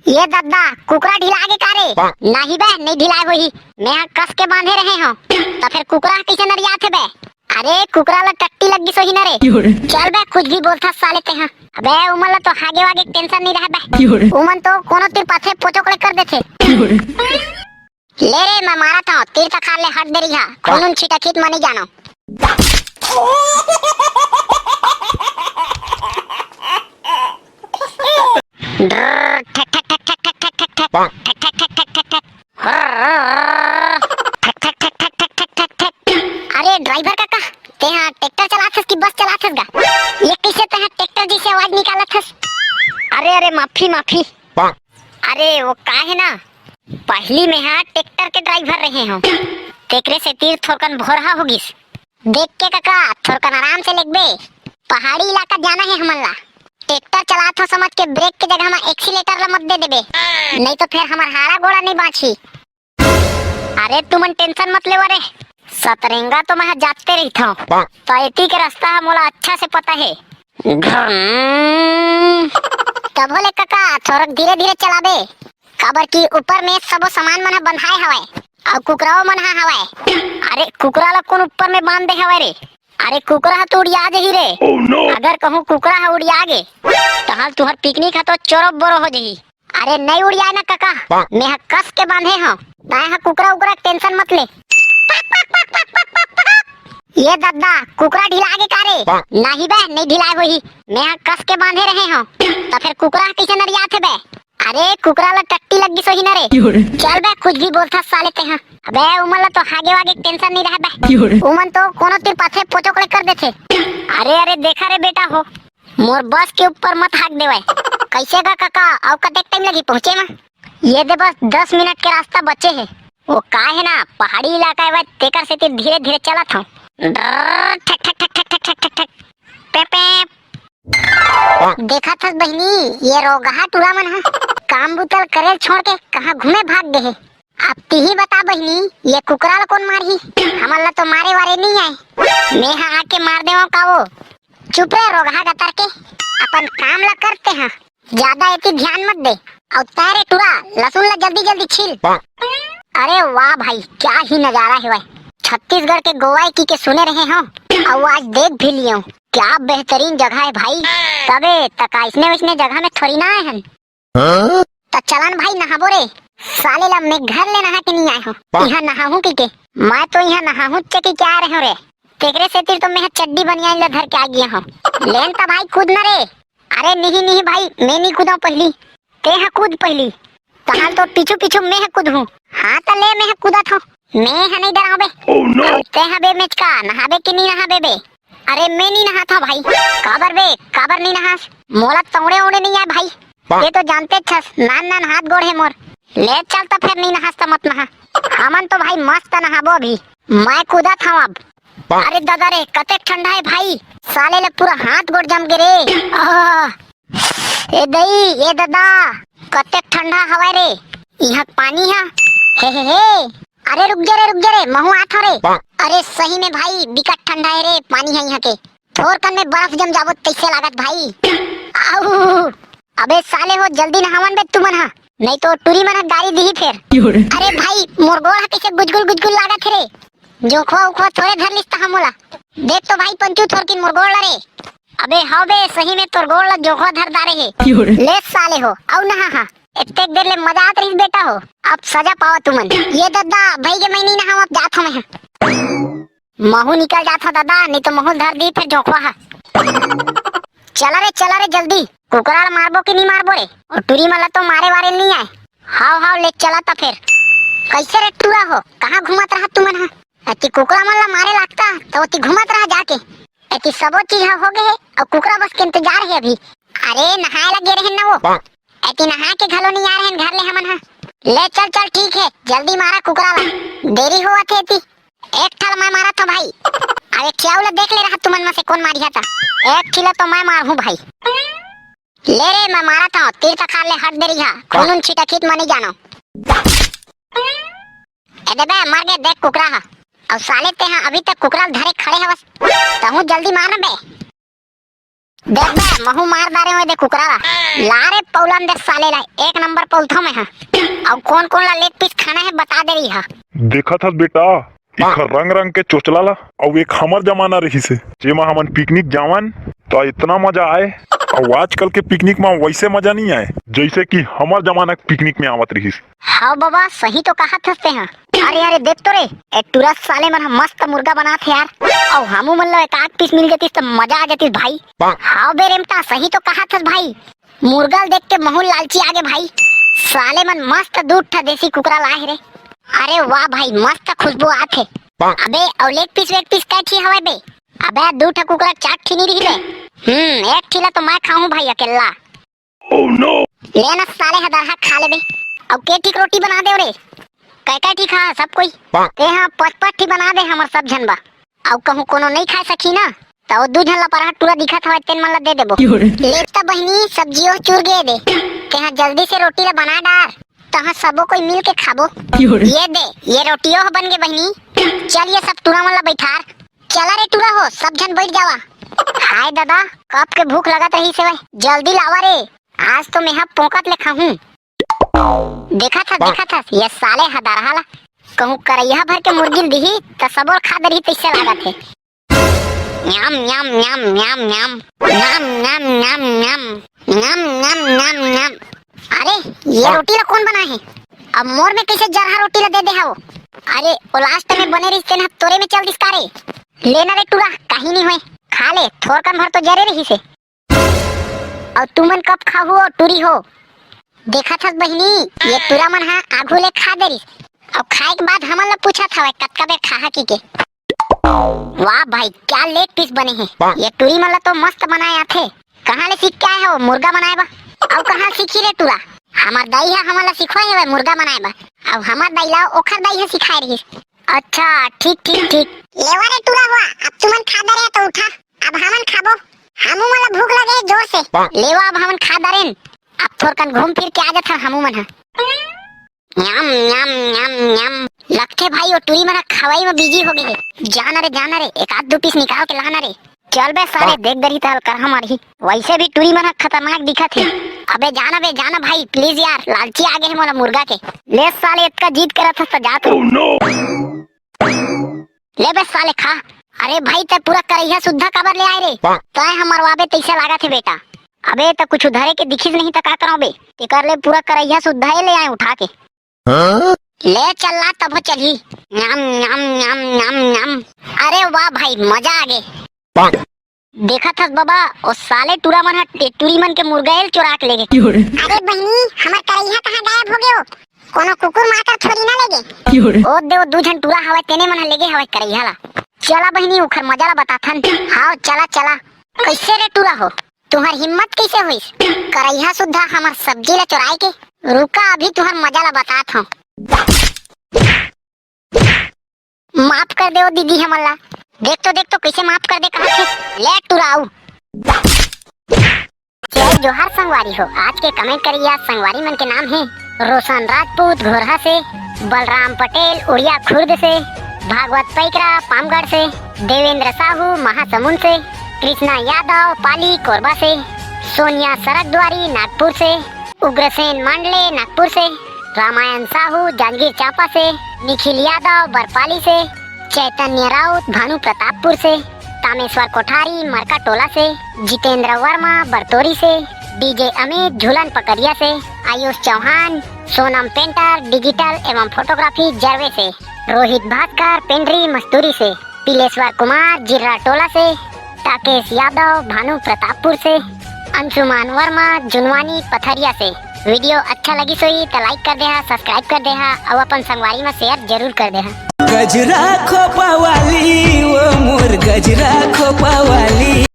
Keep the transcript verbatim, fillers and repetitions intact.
ये दद्दा, कुकरा ढिला गे का रे? नहीं बे, नहीं ढिलाए होही। मैं हा कस के बांधे रहे हंव। त फेर कुकरा ह कइसे नरियात हे बे? अरे, कुकरा ला टट्टी लग गिस होही ना रे। चल बे, कुछ भी बोलथस साले तेहा। अबे, उमन ला तो हागे वागे के tension नहीं रहे बे। उमन तो कोनो तीर पाथे पोचोक ले कर देथे। ले रे, मैं मारत हंव, तीर तखार ले हट दे रही हा। खून उन छिटकित मनी जानो। ठक, ठक, ठक, ठक, ठक, ठक, ठक, ठक। अरे driver काका, तेहा tractor चलाथस कि बस चलाथस गा? ये कइसे तेहा tractor जइसे आवाज निकालत हस? अरे, अरे, माफी, माफी। अरे, वो का हे ना, पहिली में हा tractor के driver रहे हंव, तेकरे सेती थोरकन भोरहा हो गिस। देख के काका, थोरकन आराम से लेगबे, पहाड़ी इलाका जाना हे हमन ला। Tractor चलात हो समझ के brake के जगह में accelerator ला मत दे देबे, नहीं तो फेर हमर हाड़ा गोड़ा नहीं बांचही। अरे तुमन tension मत लेवा रे, सतरेंगा तो मैं हा जाते रहिथंव, त एती के रास्ता हा मोला अच्छा से पता हे। तभो ले काका, थोरक धीरे धीरे चलाबे, काबर कि ऊपर में सबो सामान मन हा बंधाए हवय, अउ कुकराओ मन हा हवय। अरे कुकरा ला कोन ऊपर में बांध दे हवय रे? अरे कुकरा हा तो उड़िया जही रे। अगर कहूँ कुकरा हा उड़िया गे, तहाल तुहर picnic हा तो चोरो बोरो हो जही। अरे नहीं उड़ियाए ना काका, मैं हा कस के बांधे हंव, तैं हा कुकरा उकरा के tension मत ले। ये दद्दा, कुकरा ढिला गे का रे? नहीं बे, नहीं ढिलाए होही, मैं हा कस के बांधे रहे हंव। त फेर कुकरा ह कइसे नरियात हे बे? अरे कुकरा ला टट्टी लग गिस होही ना रे। चल बे, कुछ भी बोलथस साले तेहा। अबे उमन ला तो हागे वागे के tension नहीं रहे बे। उमन तो कोनो तीर पाथे पोचोक ले कर देथे। अरे अरे देखा रे बेटा हो, मोर बस के ऊपर मत हाक देवय। कइसे गा काका, अउ कतेक time लगही पहुंचे म? ये दे बस दस मिनट के रास्ता बचे हे। वो का हे ना, पहाड़ी इलाका हे, तेकर सेती धीरे धीरे चलत हंव। ठक ठक ठक ठक ठक ठक ठक ठक। पे पे। देखत हस बहिनी, ये रोगहा टूरा मन ह काम बुतल करे छोड़ के कहाँ घूमे भाग गे हे। अब तिही बता बहिनी, ये कुकरा ल कोन मारही? हमन ल तो मारे वारे नइ आय। मैं ह आके मार देवंव का वो? चुप रे रोगहा गतर के, अपन काम ल करते ह, ज्यादा एती ध्यान मत दे। अउ तैं रे टूरा, लसुन ल जल्दी जल्दी छील। अरे वाह भाई, क्या ही नजारा हेवय। छत्तीसगढ़ के गोवा ए कहिके सुने रहे हंव, अउ आज देख भी लियेंव। क्या बेहतरीन जगह हे भाई। तबे तक अइसने वइसने जगह में थोरी ना आए हन। त चलन भाई नहाबो रे। साले ला मैं घर ले नहा के नहीं आए हंव। इहाँ नहाहूं कहिके। मैं तो इहाँ नहाहूं च कहिके आए रहे हंव रे। तेकरे सेती तो मैं चड्डी बनियान ला धर के आ गे हंव। लेन त भाई कूद न रे। अरे नहीं नहीं भाई, मैं नहीं कूदंव पहिली। तें ह कूद पहिली। तहाल तो पीछू पीछू मैं ह कूदहूं। हाँ त ले मैं ह कूदत हंव। मैं ह नहीं डरांव बे। अउ तें ह बे मेचका, नहाबे कि नहीं नहाबे बे? अरे मैं नहीं नहात हंव भाई। काबर बे, काबर नहीं नहास? मोला तौड़े ओड़े नहीं आय भाई। तें तो जानते हस, नान नान हाथ गोड़ हे मोर। ले चल त फेर नहीं नहास त मत नहा। हमन तो भाई मस्त नहाबो अभी। मैं कूदत हंव अब। अरे ददा रे, कतेक ठंडा हे भाई। साले ले पूरा हाथ गोड़ जम गे रे। आह। ए दई, ए ददा, कतेक ठंडा हवय रे। इहाँ के पानी ह। हे, हे, हे। अरे रुक जा रे, रुक जा रे, महूं आत हंव रे। अरे सही में भाई, बिकट ठंडा हे रे पानी ह इहाँ के। थोरकन में बर्फ जम जाबो तइसे लागत भाई। आऊ। अबे साले हो, जल्दी नहावन बे तुमन ह, नहीं तो टूरी मन ह गारी दिही फेर। अरे भाई, मोर गोड़ ह कइसे गुजगुल गुजगुल लागत हे रे। जोखवा उखवा थोरे धर लिस तहां मोला। देख तो भाई पंचू थोरकिन मोर गोड़ ल रे। अबे हव बे, सही में तोर गोड़ ल जोखवा धर डारे हे। ले साले हो, अउ नहा हा। एतेक देर ले मजा आत रहिस बेटा हो, अब सजा पावा तुमन। ये ददा, भई गे मैं नहीं नहावंव, अब जात हंव मैं ह। महूं निकल जात हंव ददा, नहीं तो महूं धर दिही फेर जोखवा ह। चला रे, चला रे जल्दी, कुकरा ल मारबो कि नहीं मारबो रे? अउ टूरी मन ल तो मारे वारे नहीं आय। हाव हाव, ले चला त फेर। कइसे रे टूरा हो, कहाँ घूमत रहत तुमन ह? एती कुकरा मन ला मारे लागता, त ओती घूमत रहा जाके। एती सबो चीज ह होगे हे, अउ कुकरा बस के इंतजार हे अभी। अरे, नहाए ला गे रहेन न वो। एती नहा के घलो नहीं आ रहेन घर ले हमन ह। ले चल, चल, ठीक हे, जल्दी मारा कुकरा ला। देरी होवत हे एती। एक ठा ल मैं मारत हंव भाई। अउ एक ठियाऊ ला देख ले रहा तुमन म से कोन मारिहा त। एक ठी ला तो मैं मारहूं भाई। ले रे, मैं मारत हंव, तीर तखार ले हट दे रही हा। खून उन छिटकित मनी जानो। ए दे बे, मर गे, देख कुकरा ह। अउ साले तेहा अभी तक कुकरा ल धरे खड़े हवस। तहूं जल्दी मार न बे। देख बे, महू मार डारे हों दे कुकरा ला। ला रे, पौलन दे साले ला, एक नंबर पौलथों मैं हा। अउ कोन कोन ला लेग पीस खाना हे, बता दे रही हा। देखत हस बेटा, इखर रंग रंग के चोचला ला, अउ एक हमर जमाना रहिस हे, जेमा हमन पिकनिक जावन त इतना मजा आए, अउ आजकल के पिकनिक म वैसे मजा नहीं आए, जैसे कि हमर जमाना के पिकनिक में आवत रहिस। हाँ बाबा, सही तो कहत हस तेहा। अरे अरे, देख तो रे, ए टूरा साले मन ह मस्त मुर्गा बनात हे यार, अउ हमू मन ला एक आध पीस मिल जतिस त मजा आ जतिस भाई। हाँ बे रेमटा, सही तो कहत हस भाई, मुर्गा ल देख के महू ल लालची आगे भाई। साले मन मस्त दू ठा देसी कुकरा लाए हे रे। अरे वाह भाई, मस्त खुशबू आत हे। अबे, अउ लेग पीस वेग पीस कै ठी हवय बे? अबे, दू ठा कुकरा चार ठी नी रही रे। हम्म, एक ठी ला तो मैं खाहूं भाई अकेल्ला। ले ना साले हदरहा, खा लेबे। अउ के ठी के रोटी बना देव रे? कै कै ठी खा सब कोई? तेहा पच पच ठी बना दे हमर सब झन बा। अउ कहूं कोनो नइ खाए सकी ना, त ओ दू झन ला परहा टूरा दिखत हवय, तेन मन ला दे देबो। क्यों रे? ले त बहिनी, सब्जियो चूर गे दे। तेहा जल्दी से रोटी ला बना डार, तहां सबो कोई मिल के खाबो। क्यों रे? ये दे, ये रोटियो ह बन गे बहिनी। चल ये सब टूरा मन ला बैठार। चला रे टूरा हो, सब झन बैठ जावा। हाय दादा, कब के भूख लगत रहिस हवय, जल्दी लावा रे, आज तो मेहा पोंकत ले खाहूं। देखत हस, देखत हस, ये साले हदरहा ला। कहूं करैया भर के मुर्गी ल दिही, त सबो ल खा डरही, तइसे लागत हे। न्याम, न्याम, न्याम, न्याम, न्याम। न्याम, न्याम, न्याम, न्याम। न्याम, न्याम, न्याम, न्याम। अरे, ये हाँ। रोटी ला कोन बनाए हे? अब मोर में कइसे जरहा रोटी ला दे दे हव? अरे, ओ लास्ट में बने रहिस तेन ह तोरे में चल दिस का रे? ले ना रे टूरा, काही नहीं होय। खा ले, थोरकन भर तो जरे रहिस हे। अउ तुमन कब खाहू ओ टूरी हो? देखत हस बहिनी, ये टूरा मन ह आघू ले खा डरिस। अउ खाए के बाद हमन ला पूछत हवय, कतका बेर खाहा कहिके। वाह भाई, क्या लेग पीस बने हे। ये टूरी मन ला तो मस्त बनाए आथे। कहाँ ले सीख के आए हो मुर्गा बनाए बा? अउ कहाँ सीखी रे टूरा? हमर दाई ह हमन ला सिखोए हवय मुर्गा बनाए बा। अउ हमर दाई ला ओखर दाई ह सिखाए रहिस। अच्छा, ठीक, ठीक, ठीक। लेवा रे टूरा हुआ, अब तुमन खा डरे त उठा, अब हमन खाबो। हमू मन ला भूख लगे हे जोर से। लेवा, अब हमन खा डरेन, अब थोरकन घूम फिर के आ जाथन हमू मन ह। न्याम, न्याम, न्याम, न्याम। लगथे भाई, ओ टूरी मन ह खवई म बिजी हो गे हे। जा ना रे, जा ना रे, एक आध दू पीस निकाल के ला ना रे। चल बे साले, हाँ। देख डरही त हलकरहा मारही। वैसे भी टूरी मन ह खतरनाक दिखत हे। अबे जा ना बे, जा ना भाई, प्लीज यार, लालची आ गे हे मोला मुर्गा के। ले साले, इतका जिद करत हस त जा तो। ले बे साले, खा। अरे भाई, तै पूरा करैया सुद्धा काबर ले आए रे? तै ह मरवाबे तइसे लागत हे बेटा। अबे, त कुछु धरे के दिखिस नहीं त का करंव बे? तेकर ले पूरा करैया सुद्धा ए ले आए उठा के। हाँ? ले चल ला, तभो चलही। न्याम, न्याम, न्याम, न्याम, न्याम। अरे वाह भाई, मजा आ गे। देखत हस बबा, ओ साले टूरा मन ह टे-, टूरी मन के मुर्गा ल चोरा के ले गे। अरे बहिनी, हमर करैया कहाँ गायब हो गे ओ? कोनो कुकुर माकर थोड़ी ना ले गे। ओ दे, ओ दू झन टूरा हवय, तेने मन ह ले गे हवय करैया ला। चला बहिनी, ओखर मजा ला बताथन। हाव, चला, चला। कइसे रे टूरा हो, तुहर हिम्मत कइसे होइस करैया सुद्धा हमर सब्जी ला चोराए के? रुका, अभी तुहर मजा ला बतात हंव। माफ कर दे ओ दीदी हमन ला। देख तो, देख तो, कइसे माफ कर दे कहत हे। ले टुराऊ। जय जोहार संगवारी हो। आज के कमेंट करइया संगवारी मन के नाम हे रोशन राजपूत घोरहा से, बलराम पटेल उड़िया खुर्द से, भागवत पैकरा पामगढ़ से, देवेंद्र साहू महासमुंद से, कृष्णा यादव पाली कोरबा से, सोनिया सरकद्वारी नागपुर से, उग्रसेन मांडले नागपुर से, रामायण साहू जांजगीर चांपा से, निखिल यादव बरपाली से, चैतन्य राउत भानु प्रतापपुर से, तामेश्वर कोठारी मरका टोला से, जितेंद्र वर्मा बरतोरी से, डीजे अमित झूलन पकरिया से, आयुष चौहान, सोनम पेंटर डिजिटल एवं फोटोग्राफी जरवे से, रोहित भास्कर पेंड्री मस्तूरी से, पिलेश्वर कुमार जिर्रा टोला से, राकेश यादव भानु प्रतापपुर से, अंशुमान वर्मा जुनवानी पथरिया से। वीडियो अच्छा लगिस होही त लाइक कर देहा, सब्सक्राइब कर देहा अउ अपन संगवारी म शेयर जरूर कर देहा। गजरा खोपा वाली, ओ मोर गजरा खोपा वाली।